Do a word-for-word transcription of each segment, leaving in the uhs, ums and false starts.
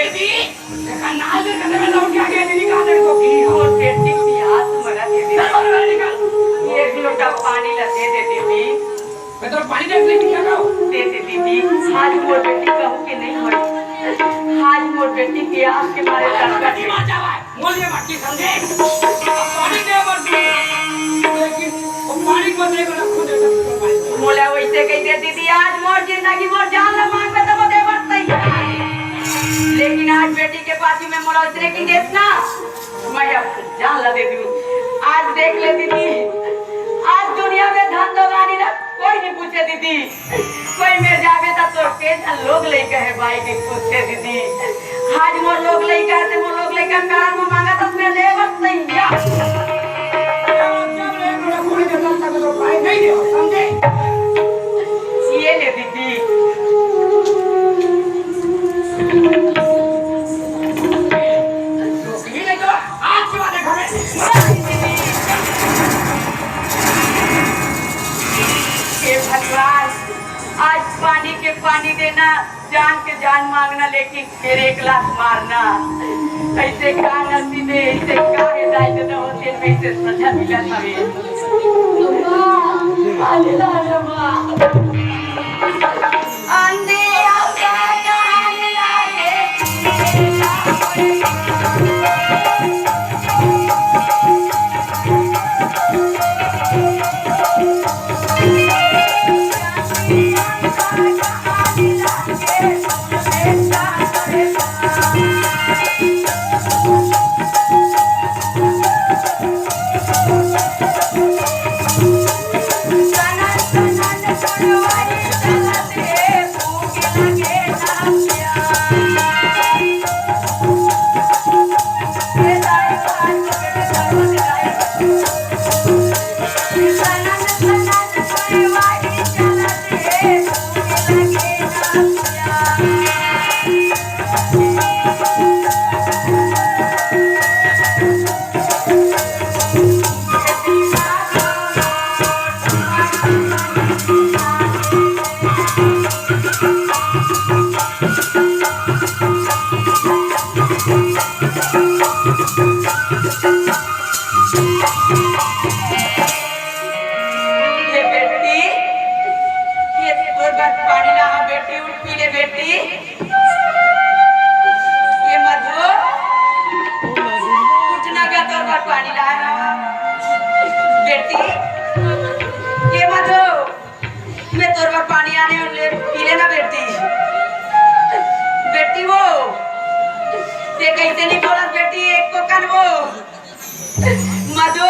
दीदी, देखा, नाल दे कते में लौट के आ गया, दीदी, कहाँ तक तो की? मोर बेटी पियास मरत हे, दीदी। चल, बाहर निकल। एक लोटा पानी ला दे दे, दीदी। मैं तो पानी दे दे, क्या कहो? दे दे, दीदी। आज मोर बेटी कहूँ के नहीं होई। आज मोर बेटी पियास के मारे तड़पत हे। मर जावा। मोल ये बात की समझे? अब पानी दे बर दे। लेकिन वो पानी को दे बर खुद दे बर पानी। मोला वैसे कही दे दीदी, आज मोर जिंदगी मोर जान ला मांग में तो दे बर तैयार। लेकिन आज बेटी के पाछू में मोला वैसे कही देस ना, मैं अब जान ला दे दूं। आज देख ले दीदी, आज दुनिया में धन दौलानी ना कोई नहीं पूछे दीदी। कोई मेर जाबे त तोर टेंशन लोग लइका हे भाई के पूछे दीदी। आज मोर लोग लइका हे, ते मोर लोग लइका कारण म मांगा त मैं लेवत तैयार। जब ले मेरा पूरी जगह तक तो भाई नहीं दे, समझे? ये ले दीदी। ये ले तो आज के बाद घर में। हे भगवान, आज पानी के पानी देना, जान के जान मांगना, लेकिन फिर एक लात मारना। ऐसे का नसीब हे, ऐसे का हे, दाई ददा होते हैं, ऐसे सजा मिला था वे। आंधी आता जान लागे। ये बेटी, ये तोर बर पानी लाहा बेटी, उठ पी ले बेटी। ये मधु, उठ ना गा, तोर बर पानी लाहा। बेटी, ये मधु, मैं तोर बर पानी आने हूँ, ले पी लेना बेटी। बेटी वो, ते कैसे नहीं बोलत बेटी, एक को कन वो। मधु,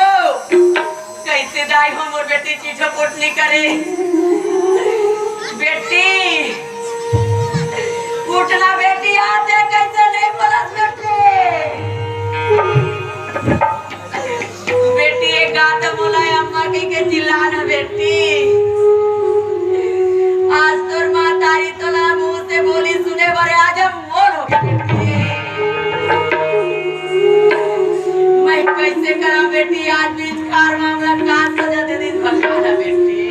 कैसे दाई हो मोर बेटी चीजो पोटली करे। बेटी, उठना बेटी, आते कैसे नहीं बोलत बेटी। बेटी, एक गात मोला अम्मा कहि के चिल्ला ना बेटी। आज तोर महतारी तोला मुंह से बोली सुने बरे आज हम मोर हो गए बेटी। मैं कैसे करा बेटी, आज बीच कार मामला का सजा दे दी भगवान बेटी।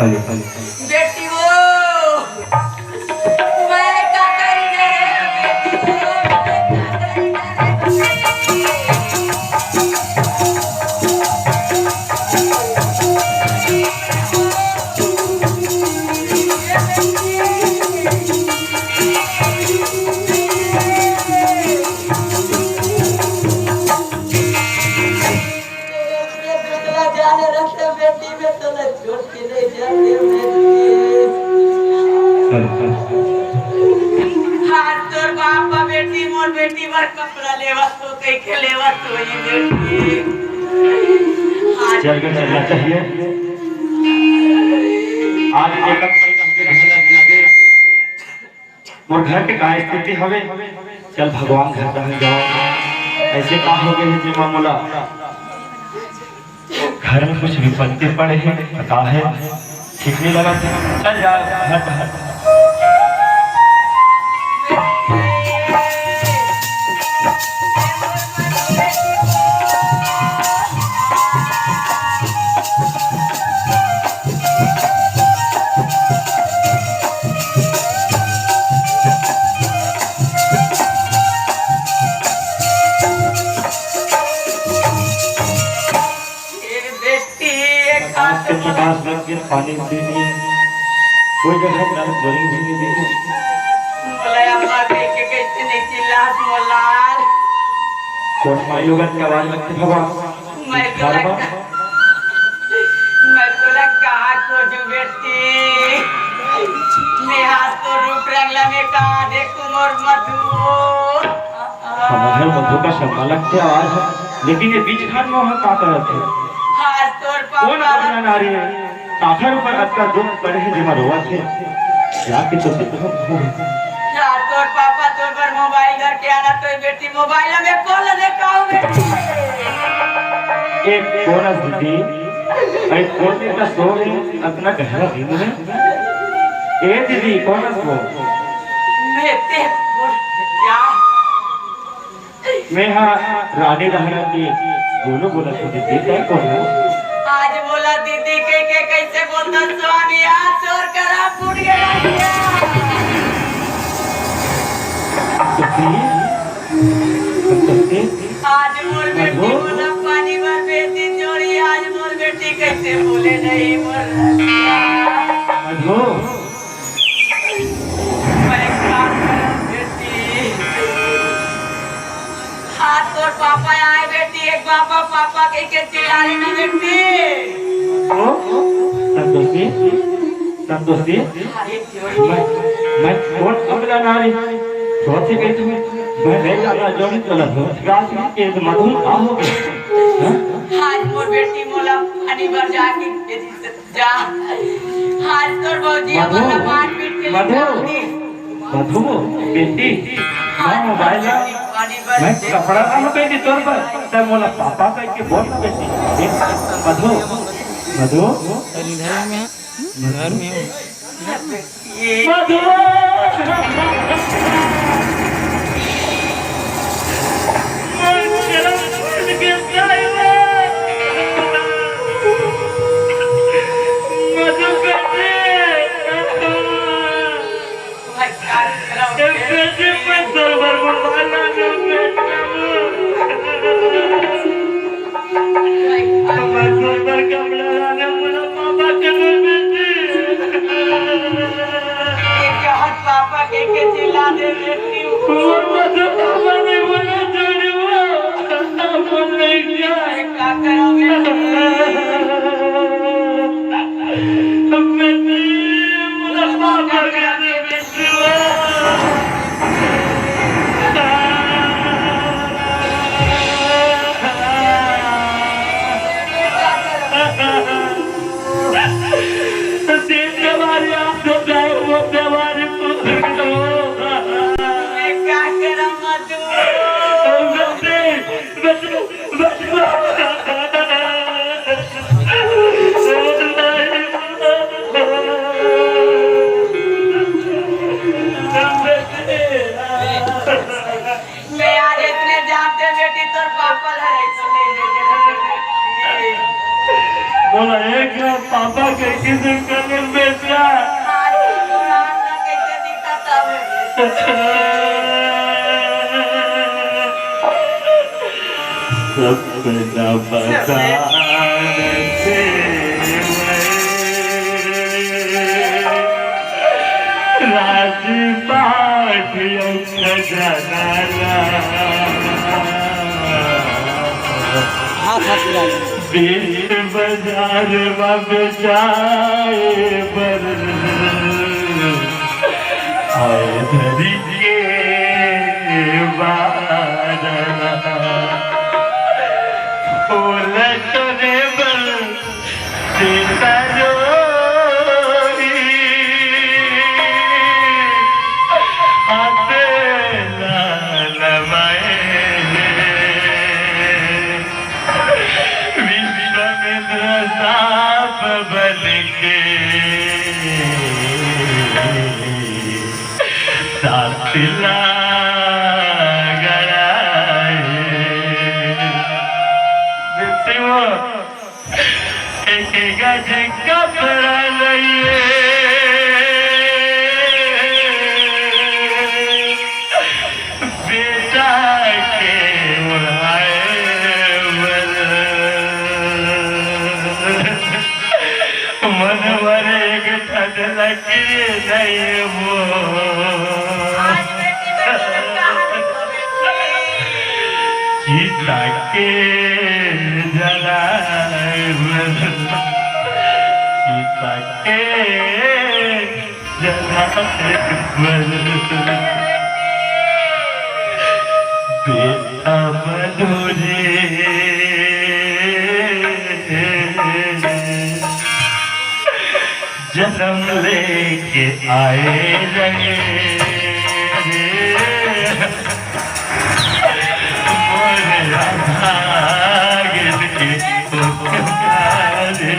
Hello, hello, hello. बेटी वो, मैं का करी रे बेटी वो, मैं का करी रे। हाँ, तोर बाप बेटी, मोर बेटी बर कपड़ा लेवत हो, कइके लेवत हो, ये बेटी। आज चल के चलना चाहिए। आज एक मोर घर के का स्थिति हवे, चल भगवान घर डहर जाओ। ऐसे का हो गए हे जेमा मोला घर में कुछ विपत्ति पड़े हे, पता है, ठीक नहीं लगा। चल जा घर डहर। पानी पीनी, कोई जगह नल बोरिंग भी नहीं दिखे। मोला अम्मा कह के कैसे नहीं चिल्लात मोला? कौन माई लोगन के आवाज लगथे बाबा? मैं तो लगा, मैं तो लगा कहा खोजू बेटी। मैं आज तो रूप रंगला में कहा देखू मोर मधु। हमर घर मधु का शर्मा लगथे आवाज हे, लेकिन ये बीच खान में वहाँ का करत हे? आज तोर कौन पापा अपना नारी हे? काखर ऊपर अतका दुख पड़े हे, जेमा रोवत हे? जाके तो देखो। आज तोर पापा तोर बर मोबाइल धर के आना, तो बेटी मोबाइल में कॉल ने काऊ बेटी। एक कौन अस दीदी? अरे कौन इतना शोर हे, इतना गहरा नींद में? ए दीदी, कौन अस वो? मैं ते बोल यार। मैं हा रानी लहरा के बोलो बोला तो दीदी, तै कौन हे? आज बोला दीदी के, के कैसे बोलता स्वामी, आज तोर करा फूट गया। दीदी, दीदी। आज मोर बेटी मधु। बोला पानी भर बेटी जोड़ी, आज मोर बेटी कैसे बोले नहीं बोल। मधु। मैं काम करब बेटी। आज तोर पापा आए बेटी, एक पापा, पापा कह के चिल्ला रही ना बेटी। ओ, संतोषी, संतोषी, अरे मैं, मैं कौन अबला नारी? सोचे गई थी, मैं नहीं जाना जो नहीं चला था। रात में एक मधुर आ हो गया। हाँ? आज मोर बेटी मोला पानी भर जाके भेजी से जा। आज तोर भौजी मधु, हमारा मारपीट के मधु, निकाल दी। मधु, बेटी, मैं मोबाइल ला, पानी भर मैं दे। कपड़ा ला बेटी तोर बर, तै मोला पापा कह के बोल ना बेटी। ए, मधु, मधु। घर में, घर में। मधु! मधु बेटी! ए बेटी, मैं तोर बर मोबाइल ला दे बेटी। मैं तोर बर कपड़ा ला दे, मोला पापा के दे बेटी। ये कहत पापा के, के चिल्ला दे बेटी। मोर मधु पापा नहीं बोला, छोड़ी वो। अपन नहीं क्या? का करो बेटी? बेटी, मोला पापा के दे बेटी। मैं आज इतने जानते बेटी तोर पापा लड़ाई तो ले ले ले ले। बोला एक बार पापा के किसी कदम बेटा। आज तोर आंख कैसे दिखता है? सपना बतान से राजपाट खजाना। हाथ, हाथ मिला लो। बीच बाजार में बेचाए बर आए धरी के बारना। उलट रे बल सीता रोई, हाथ लाल माए। विश्वामित्र साप बन के साथ ला गड़ा है। मित्रों, एक गज कपड़ा लइए, बेटा के ओढ़ाए बर। मन चिता के जलाए बर, चिता के जलाए बर, बेटा मधुरी जनम लेके आए रहे। मोरे अभागिन के पुकारे,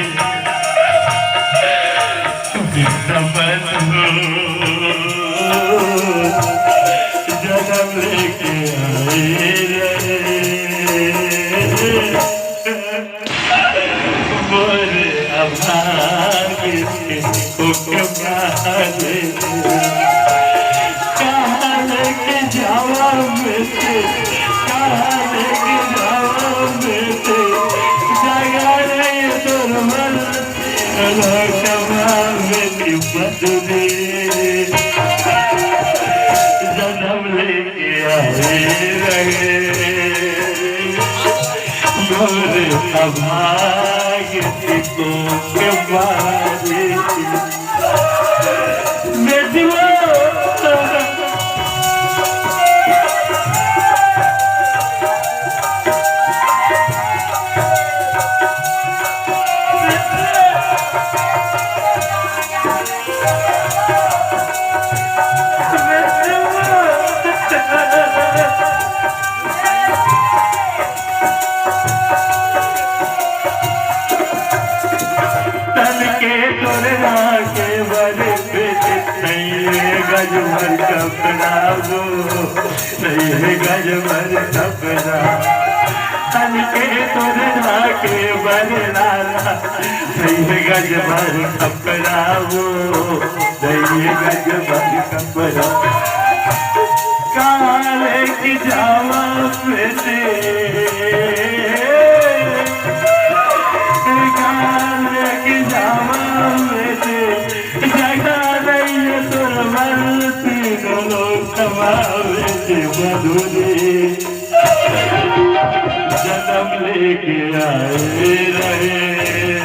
समझ लो, जनम लेके आए रहे। मोरे अभागिन के पुकारे, कहाँ लेके जावा बेटी, कहाँ लेके जावा बेटी, जगा रही तोर मन, लोकवा में की बदली, जनम लेके आए रहे। मोरे अभागिन के पुकारे, बेटवा। तन के तोरना के बर बेटे, नहीं है गज भर कपड़ा वो, नहीं है गज भर कपड़ा। तन के तोरना के बर लाला, नहीं है गज भर कपड़ा वो, नहीं है गज भर कपड़ा। काले की जावा बेटे, काले की जावा बेटे, जगा रही है तोर मन, तीनों लोग समावे के मधुरी। जनम लेके आए रहे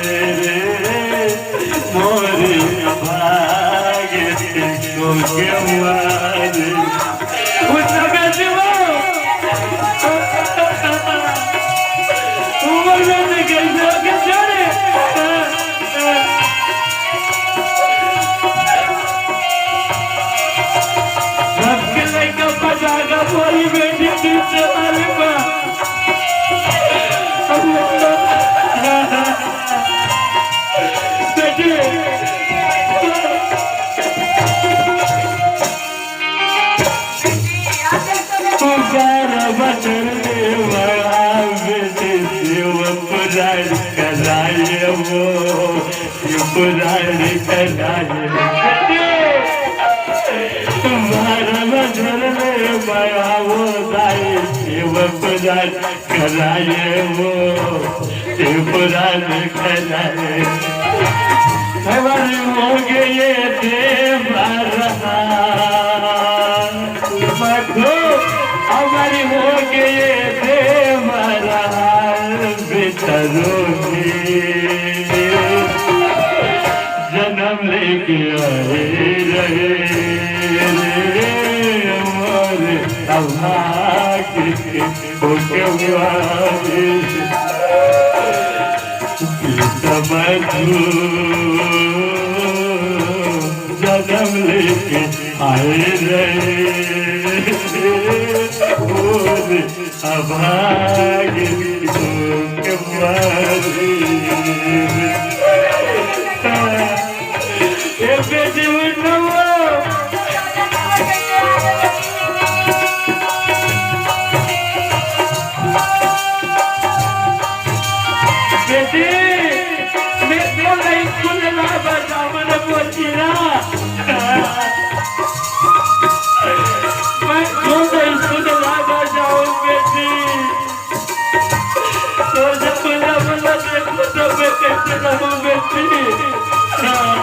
रे, मोरे भाग्य को के मारे। उस समय जीवो, उमर में कैसे होके छोड़े। सबके लइका पटाखा फोड़ी बेटी, पीछे वाले बा। बेटी, बारह बजर में बड़ा बेटी, सेवा पुराण कराए वो। पुराण कराए। तुम्हारा नजर में माया वो दाई, सेवा पुराण कराए वो, ये पुराण कराए। हमारे हो गए देवरा। मधु, हमारी हो गए देवरा, बेचारों की जनम लेके आए रहे रे, मोर अभाग के होके वाले। जनम लेके आए रहे। अभागिन के मारे। ए बेटी उठो। बेटी, मैं तो नहीं सुन रहा, बजावन बोचिरा। मैं तो नहीं सुन रहा, बजाओ बेटी। तो जब बजावन देखो तो मैं कैसे रहूं बेटी? हाँ।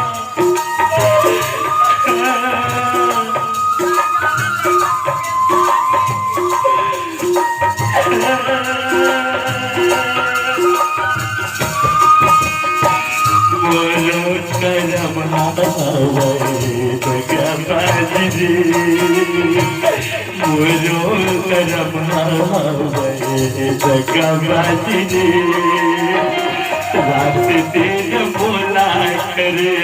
हवय दगाबाज रे, मोरो करम हवय दगाबाज रे। रात दिन मोला करे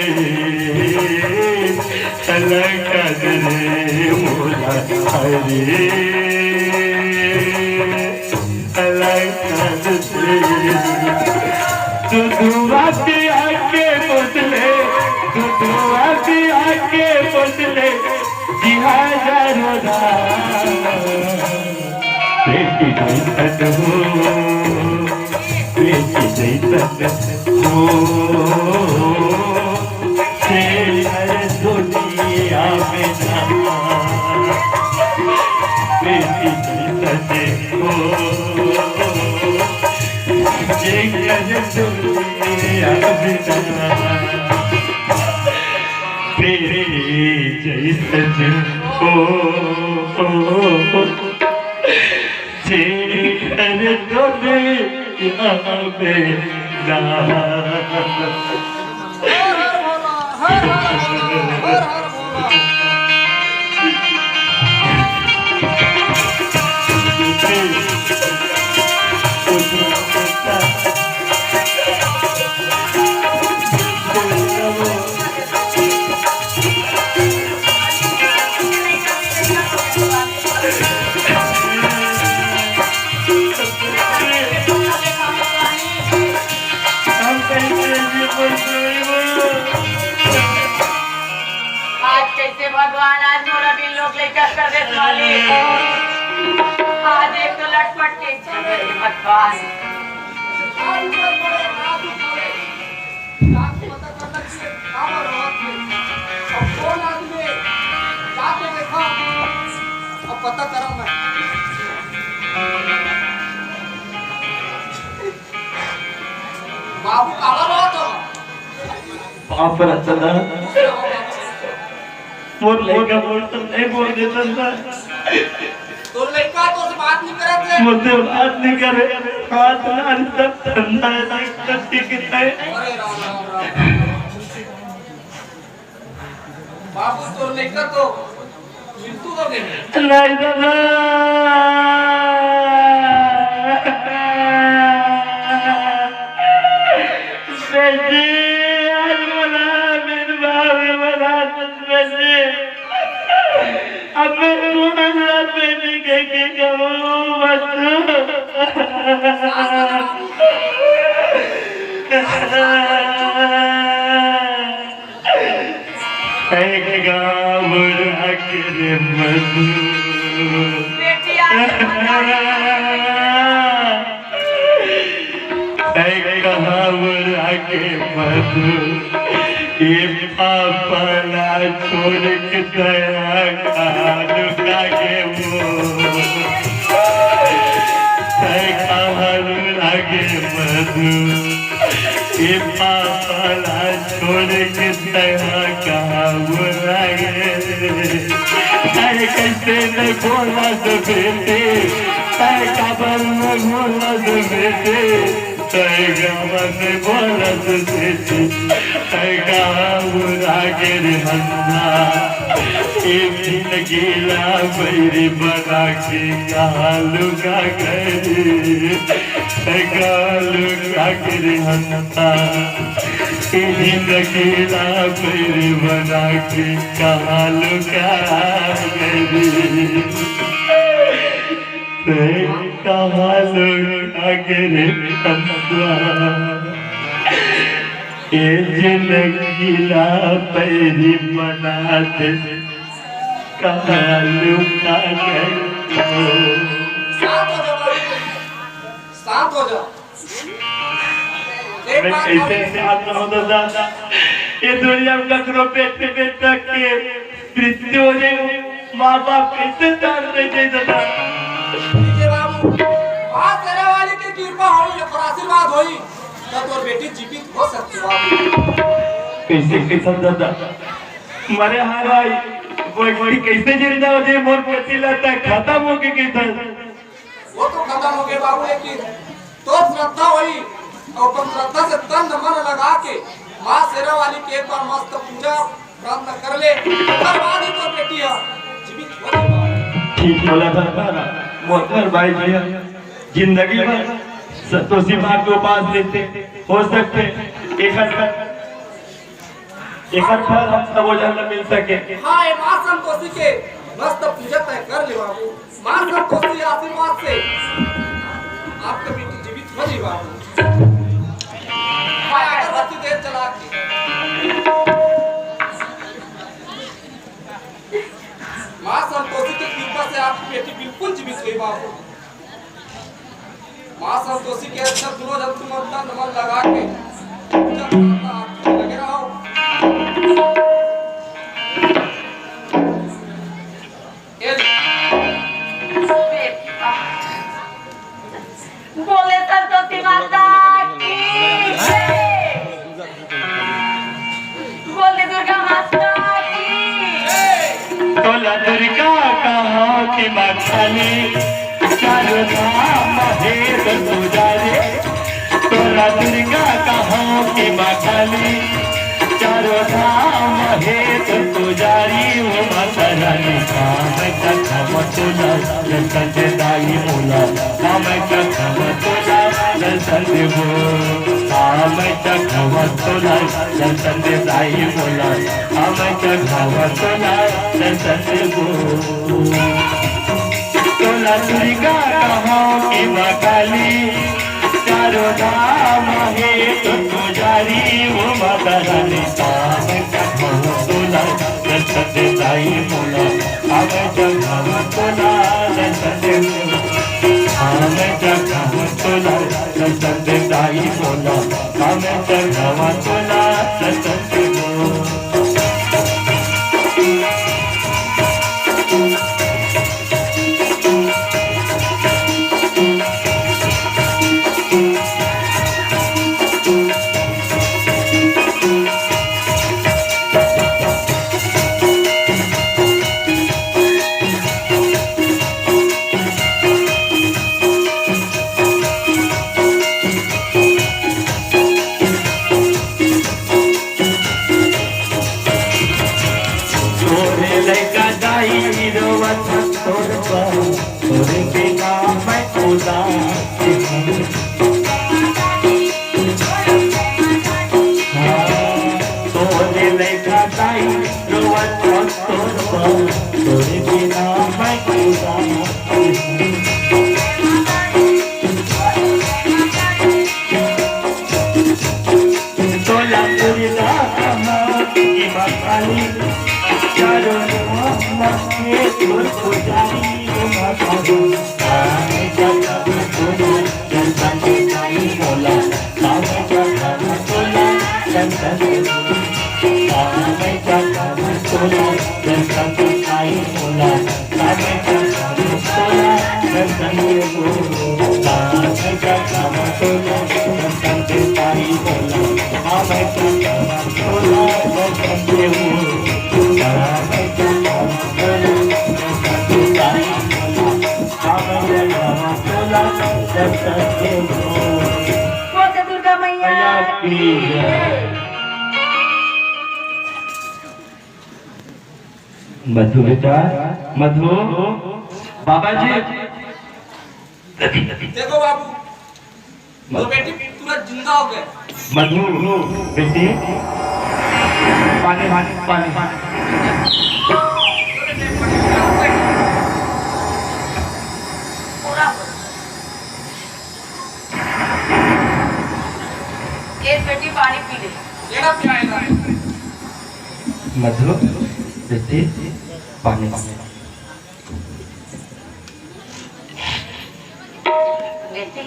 अलग रे मोला हरे। अलग से दुधवा पिया के बोतले, दुधवा पिया के बोतले, जिहा जा रोदा। बेटी जैसन हो, बेटी जैसन हो, तेरे दुनिया में ना। बेटी जैसन हो, जेकर दुनिया में ना। बेटी जैसन हो, जेकर दुनिया में ना। आज कैसे भगवान आज मोला बिन लोग ले चक्कर देत वाली। आज एक तो लटपट के भगवान। अब पता करा मैं। बाबू काला रहा तो। बाप रचना। मोर लइका मोर तो नहीं बोल देता था। तोर लइका तोर से बात नहीं करत है। मोर से बात नहीं करे। हाथ ना तक ठंडा है, तक ठीक है। अरे राम, राम, राम। बाबू तोर लइका तो मिंटू हो गए। नहीं दादा। बेटी, आज मोला मेरे बाप ने बना दे बेटी। अब मैं तू ना बेटी के, के कहूँ मत। ऐ गावड़ा के रे मधु। ऐ गावड़ा के मधु। ए पापा ला छोड़ के दया कालू का के वो। ऐ गावड़ा के मधु। ए पापा ला छोड़ के तैं कहाँ बुला गे? तैं कैसे नहीं बोलस बेटी, तैं काबर नहीं बोलस बेटी, तैं काबर नहीं बोलस बेटी, तैं कहाँ बुला गे रे हन्ना? ए जिंदगी ला बैरी बना के कहाँ लुका गे रे? कालू का गे रे हन्ना, ए जिंदगी ला बैरी बना के कहाँ लुका गे रे? कालू का गे रे हन्ना, ए जिंदगी ला बैरी बना के कहाँ लुका गे रे? शांत हो जा बाबू, शांत हो जा। मैं कैसे ऐसे आत्मा होता था? ये दुनिया में ककरो बेटे बेटा के मृत्यु हो जाए, माँ बाप कैसे जान दे दे दादा? ठीक है बाबू, माँ शेरा वाली की कृपा होई, ओकर आशीर्वाद होई, तो तोर बेटी जीवित हो सकती बाबू। कैसे, कैसे दादा? मरे हार आई, वो व्यक्ति कैसे जिंदा हो जाए? मोर पति लता खत्म हो गई, कैसे? वो तो खत्म हो गए बाबू, लेकिन तोर श्रद्धा होई और अपन श्रद्धा से तन मन लगा के माँ शेरा वाली के एक बार मस्त पूजा प्रार्थना कर ले, ओकर बाद ही तोर बेटी ह जीवित हो जाही। ठीक बोला था, मोर घर बाई भैया, जिंदगी भर संतोषी माँ के उपास रहते, हो सकथे एकर, एकर फल हम सबो झन ला मिल सके। हाँ, ए माँ संतोषी के मस्त पूजा तय कर ले बाबू। माँ संतोषी आशीर्वाद से आपके बेटी जीवित हो जाही बाबू। हाँ, अगरबत्ती दे जला के। माँ संतोषी के कृपा से आपकी बेटी बिल्कुल जीवित होही बाबू। माँ संतोषी के अच्छा दूनों झन तुम तन मन लगा के पूजा प्रार्थना आरती में लगे रहो। ए बोले संतोषी माता की जय। बोले दुर्गा माता की जय। तोला दुर्गा कहां कि माँ काली, चारों धाम हे तोर पुजारी। तोला दुर्गा कहां कि माँ काली, चारों धाम हे तोर पुजारी। ओ माता रानी, काम चखम तोला दर्शन दे दाई मोला, काम चखम तोला दर्शन देबो। काम चखम तोला दर्शन दे दाई मोला, काम चखम तोला दर्शन देबो। तोला दुर्गा कहां कि माँ काली, चारों धाम हे तोर पुजारी। ओ माता रानी, काम चखम तोला दर्शन दे दाई मोला, काम चखम तोला दर्शन देबो। काम चखम तोला दर्शन दे दाई मोला, काम चखम तोला दर्शन देबो। तोरे लइका दाई रोवत तोर पर, तोरे बिना मैं उदास हूँ। हाँ, तोरे लइका दाई रोवत तोर पर, तोरे बिना मैं उदास हूँ। तोला दुर्गा कहां कि माँ काली, चारों धाम हे तोर पुजारी। ओ माता रानी, काम चखम तोला दर्शन दे दाई मोला, काम चखम तोला दर्शन दे, काम चखम तोला दर्शन दे दाई मोला। बोल दुर्गा मैया की जय। मधु बेटा, मधु, बाबा जी। देखो बाबू, वो बेटी तुरंत जिंदा हो गए। मधु, बेटी, पानी, पानी, पानी। एक बेटी पानी पी ले। मधु, बेटी, पानी। बेटी,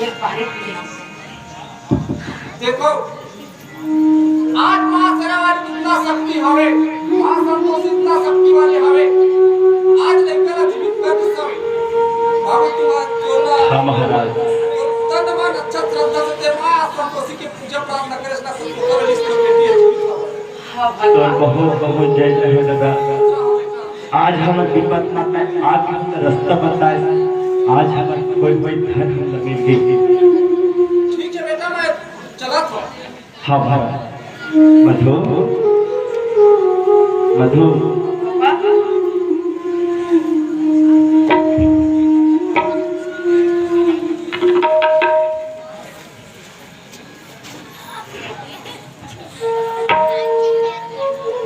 एक पानी पी ले। देखो, आज माँ शेरावाली इतना शक्ति हवे, माँ संतोषी इतना शक्ति वाली हवे, आज लइका ला जीवित कर दे हवे। बाबू, तू आज तोला हाँ, महाराज। तन मन अच्छा श्रद्धा से ते माँ संतोषी के पूजा प्रार्थना करे, इतना संतोष करे, इस तरह बेटी है जीवित हवे। हाँ, तोर भगवान। बहुत, बहुत जय जय हो दादा। आज हमर विपत म तैं आके हमर रास्ता बताए, आज हमर कोई, कोई धन हमला मिल गे। ठीक है बेटा, मैं चलत हूँ। हाँ भाई। मधु, मधु।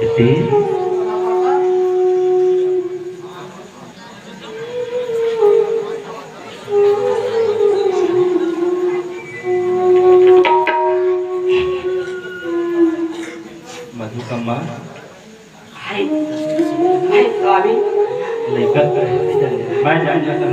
बेटी। मधु का माँ। हाय, हाय, भाभी। लइका तो है, मैं जान जाता